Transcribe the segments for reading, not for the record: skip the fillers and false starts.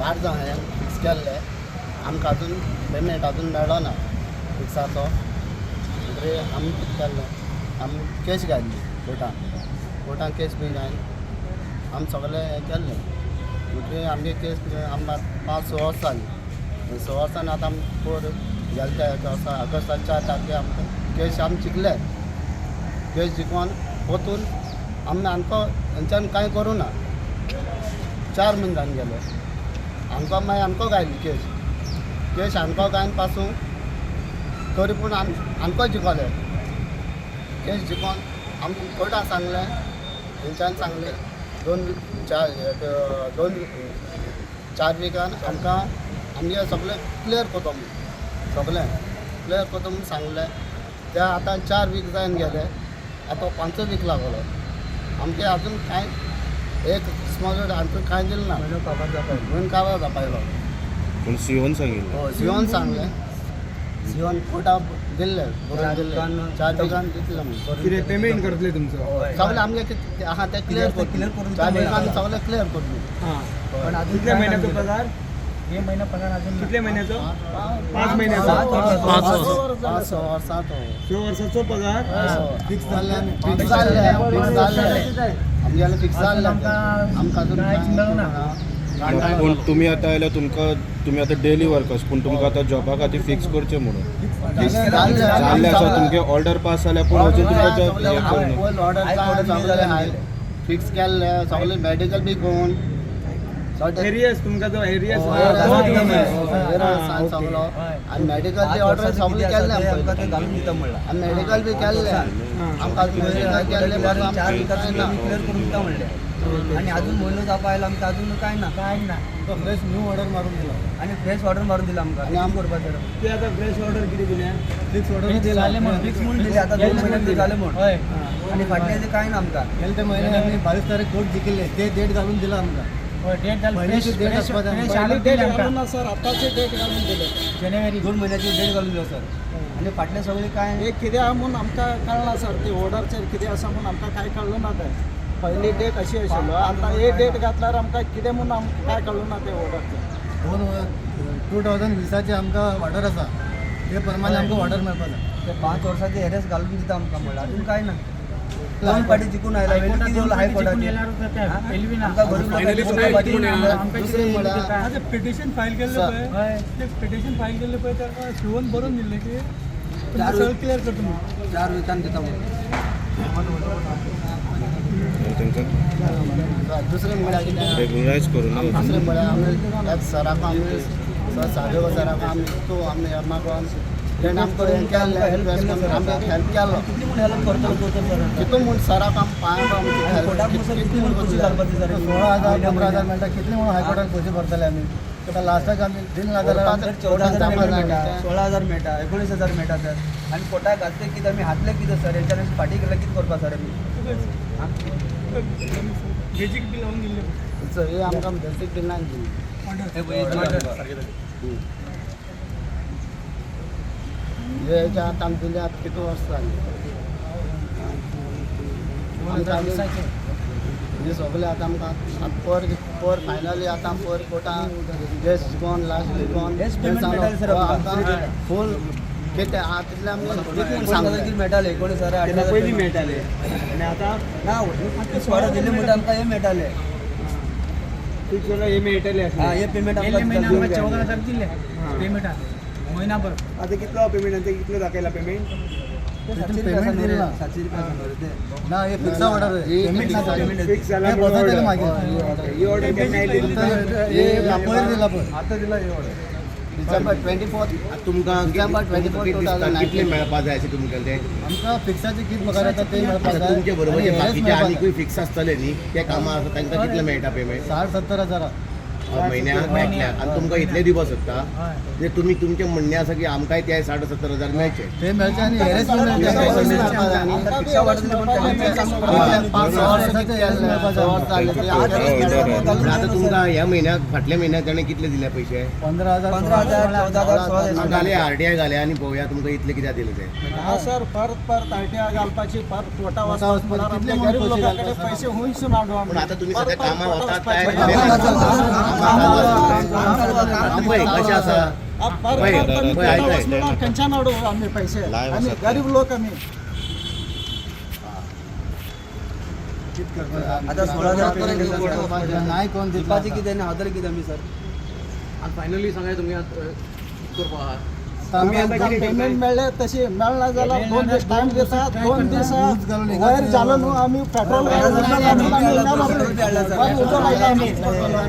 8 जाण हांवें फिक्स केल्ले. आमकां अजून पेमेंट अजून मेळना फिक्साचो. म्हणटकीर आमी कितें केल्लें, आमी केस घातली कोर्टान. कोर्टान केस बी घालून आमी सगळें हें केल्लें. म्हणटकीर आमगे केस आमकां 5-6 वर्सां जालीं. 6 वर्सांनी आतां आमी पोर गेले त्या एका वर्सा ऑगस्टाच्या 4 तारखेर आमकां केस आमी जिखले. केस जिखोन वतून आमी आमकां हेंच्यान कांय करूं ना. 4 म्हयने जावन गेले. आमकां मागीर आमकां घायली केस. केस आमकां घायन पासून तरी पूण आम आमकां जिखले. केस जिखोन आमकां कोर्टान सांगलें, हेंच्यान सांगलें 2 4 2 4 विकान आमकां आमगे सगळें क्लियर करता म्हूण, सगळें क्लियर करता म्हूण सांगलें. ते आतां 4 वीक जावन गेले. आतां 5 वीक लागलो. आमगे अजून कांय एक स्मॉल आमकां कांय दिलें ना. म्हणून काबार जावपाक. पूण सीओन सांगिल्लें. हय, सियोन सांगलें. सियोन कोर्टा दिल्लें बरोवन दिल्लें, 4 विकान दितलें म्हूण. कितें पेमेंट करतले तुमचो? सगळें आमगे कितें आहा तें क्लियर क्लियर करतलें. करून 4 विकान सगळें क्लियर करतलें. हां. पण अजून कितल्या महिन्याचो पगार? हे महिना पगार अजून. कितल्या महिन्याचो? 5 महिन्याचो. 5-6 वर्सां तो. 6 वर्साचो पगार. फिक्स जाल्लें, फिक्स जाल्लें, फिक्स जाल्लें आमगेलें, फिक्स जाल्लें. आमकां अजून कांयच मेळना. पूण तुमी आतां आयल्या, तुमकां तुमी आतां डेली वर्कर्स, पूण तुमकां आतां जॉबा खातीर फिक्स करचें म्हणून जाल्लें आसा. तुमगे ऑर्डर पास जाल्या, पूण अजून तुमकां जॉब हें करूं. फूल ऑर्डर सगळें फिक्स केल्लें, सगळें मेडिकल बी करून. एरियस तुमकां जो एरियस. सगळो आनी मेडिकल बी ऑर्डर सगळें केल्लें. आमकां ते घालून दिता म्हणलां. आनी मेडिकल बी केल्लें आमकां, मेडिकल केल्लें. 4 विकात क्लियर करून दिता म्हणलें आनी अजून म्हयनो जावपा आयला, आमकां अजून कांय ना. कांय ना. फ्रेश न्यू ऑर्डर मारून दिला आनी फ्रेश ऑर्डर मारून दिला आमकां. आनी आम करपाचें ते आतां फ्रेश ऑर्डर कितें दिल्या? फिक्स ऑर्डर दिला म्हणून, फिक्स म्हणून दिले. आतां 2 म्हयने जाले म्हणून आनी फाटलें ते कांय ना आमकां. गेले ते महिने आमी 22 तारीख कोर्ट जिखिल्ले, ते डेट घालून दिला आमकां. पयलींची डेट आसपा जाय. डेट घालून ना सर, आतांची डेट घालून दिले. जानेवारी 2 म्हयन्याची डेट घालून दिला सर. आनी फाटलें सगळें कांय हे कितें आहा म्हूण आमकां कळना सर. ती ऑर्डरचेर कितें आसा म्हूण आमकां कांय कळ्ळो ना. तें पयली डेट अशी आशिल्लो, आतां हे डेट घातल्यार आमकां कितें म्हूण आमकां कांय कळ्ळो ना ते ऑर्डरचें. 2020चे आमकां ऑर्डर आसा, ते प्रमाणे आमकां ऑर्डर मेळपा जाय. ते 5 वर्साचे एरेस घालून दिता आमकां म्हणल्यार अजून कांय ना. 2 पाटी जिखून आयला, कितें हायकोर्टाचेर आमकां गरीब लोकांची. दुसरें म्हळ्यार आतां पिटिशन फायल केल्लें पळय, ते पिटिशन फायल केल्लें पळय, ताका शिवोन बरोवन दिल्लें की सगळें क्लियर करता म्हणून. 4 विकान दिता म्हणून. तांकां दुसरें म्हळ्यार कितें, रेगुलरायज करूं ना. दुसरें म्हळ्यार आमी एक सराक, आमी सर सादेव सराक आमी तो आमी मागोन तेणें आमकां हें केल्लें, आमकां हेल्प केलो. कितली म्हूण हेल्प करतलो तो तर सर? कितू म्हूण सराक आमी पांय कोर्टाक पसून कितली म्हूण पयशे घालपाचे सर? 16,000 15,000 मेळटा, कितले म्हणून हायकोर्टान पयशे भरतले आमी? आतां लास्टाक आमी दिल ना जाल्यार 14,000 मेळटा, 16,000 मेळटा, 19,000 मेळटा सर. आनी कोर्टाक घातले कितें, आमी हातले कितें सर? हेंच्यान फाटीं गेल्यार कितें करपा सर आमी? बेजीक बी लावन दिल्लें. हे आमकां बेसीक बिलान दिली. हे पळय, हे हेच्या आतां आमी दिले, आतां कितू वर्सां जालीं आमकां. हे सगळे आतां आमकां आतां पर पर फायनली आतां पर कोर्टान केस जिखोन लास्ट जिखोन हेच payment मेळटालें सर आमकां. फूल कितें आहा तितलें आमी दित म्हूण 19,000 सांगलें. कितें मेळटालें, 19,000 18,000. पयलीं मेळटाले आनी आतां ना, फिक्स ऑर्डर दिले म्हणटा आमकां हे मेळटाले. फिक्स ऑर्डर हे मेळटले. हा, हे पेमेंट आमकां. 14,000 दिले पेमेंट आतां कितलो पेमेंट आनी कितलो दाखयला पेमेंट? 700 रुपया पेमेंट दिला. 700 रुपया ते. ना, हे फिक्स ऑर्डर, पेमेंट ना. फिक्स जाला. हे बसतले मागीर. ही ऑर्डर केन्ना आयली? हे पयर दिला, पयर आतां दिला हे ऑर्डर. डिसेंबर 24. तुमकां डिसेंबर 24 कितले 2019. मेळपा जाय अशें तुमकां ते? आमकां फिक्साचे कितें पगार येता ते मेळपा आतां जाय. तुमचे बरोबर जे आनी हेच बाकीचे मेळपा जाय. आनीकूय फिक्स आसतले न्ही, ते कामां आसा तांकां कितले मेळटा पेमेंट? 60-70 हजारा. म्हयन्याक एकल्याक? आनी तुमकां इतले दिवपाक सोदता म्हणजे तुमी तुमचें म्हणणें आसा की आमकांय ते 60-70 हजार मेळचे. ते मेळचे आनी हेरेच मेळचे. फिक्सा ऑर्डर दिले म्हणून त्यांनी 5 वर्सां केल्लें, 6 वर्सां जालीं. आतां तुमकां ह्या म्हयन्याक, फाटल्या म्हयन्याक ताणें कितले दिले पयशे? 15,000. 15,000, 14,000, 16,000. घाले आरटीआय घाले आनी पळोवया तुमकां इतले कित्याक दिले ते. हा सर, परत परत आरटीआय घालपाची, परत कोर्टा कोर्टा वचपाक वचपाक कितले कितले गरीब म्हणून लोकां कडेन पयशे पयशे हुंयसून हाडू आमी? पूण आतां तुमी परत सद्या परत कामां कोर्टा वतात वचपाचें. काय? कामां काम चालू आहा, काम चालू आहा. काम पळय कशें आसा पळय, पळय, आयकय. खंयच्यान हाडू आमी पैसे? आमी गरीब लोक आमी. आतां 16,000 पर्यंत कोर्टाक वचपाचें. नाही कोण दितलो दिवपाचें कितें आनी हांव तरी कितें आमी सर? फायनली सांगाय तुमी करपा आहा. पेमेंट मेळ्ळे तशी मेळना जाल्यार 2 दीस टायम दिता. 2 दीस ऊस घालून एका वयर जालो न्हू आमी पेट्रोल घालून उजो लायला आमी.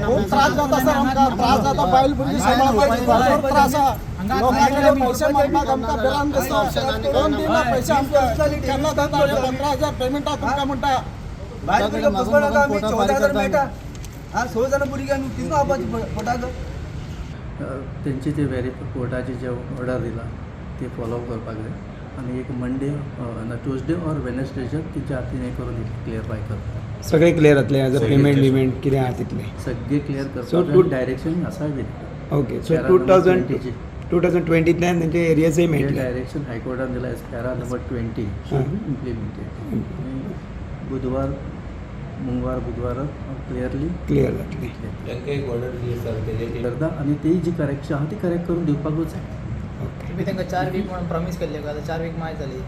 खूब त्रास जाता सर आमकां. त्रास जाता. बायल भुरगीं सांबाळपाक भरपूर त्रास आहा. लोकां कडेन पयशे मागपाक आमकां भिरांत दिसता. कोण दिना पयशे आमकां. केन्ना दिता? 15,000 पेमेंटा तुमकां म्हणटा. बायल भुरगीं पोसपा नाका आमी 14,000 मेळटा. आं, 6 जाणां भुरगीं आमी कितें खावपाचें पोटाक? तेंची ते व्हेरीफाय कोर्टाची जे ऑर्डर दिला ते फॉलो करपाक जाय आनी एक मंडे ना ट्युजडे ऑर वेनसडेचेर तेंच्या हातीन हें करून क्लियरफाय करता. सगळे क्लियर जातले एज अ पेमेंट बिमेंट कितें आहा तितलें? सगळें क्लियर So करपाक डायरेक्शन आसा बी. Okay, so para to number thousand 20 ची. 2020तल्यान तेंचे एरियर्सय जे मेळटले. डायरेक्शन हायकोर्टान दिला as para number 20 should be implemented. बुधवार, मंगळवार, बुधवार क्लियरली क्लियर जातले. तांकां एक ऑर्डर दिली आसा तेजेर. करता आनी ती जी करेक्शन आहा ती करेक्ट करून दिवपाकूच जाय. ओके. तुमी तांकां 4 वीक म्हणून प्रॉमीस केल्ले, आतां 4 वीक माय जाली.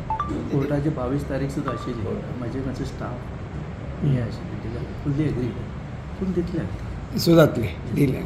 कोर्टाची 22 तारीख सुद्दां आशिल्ली. म्हाजे मातशे स्टाफ हे आशिल्ले, फुल्ली एग्री पूण दितले. सो जातले दिले.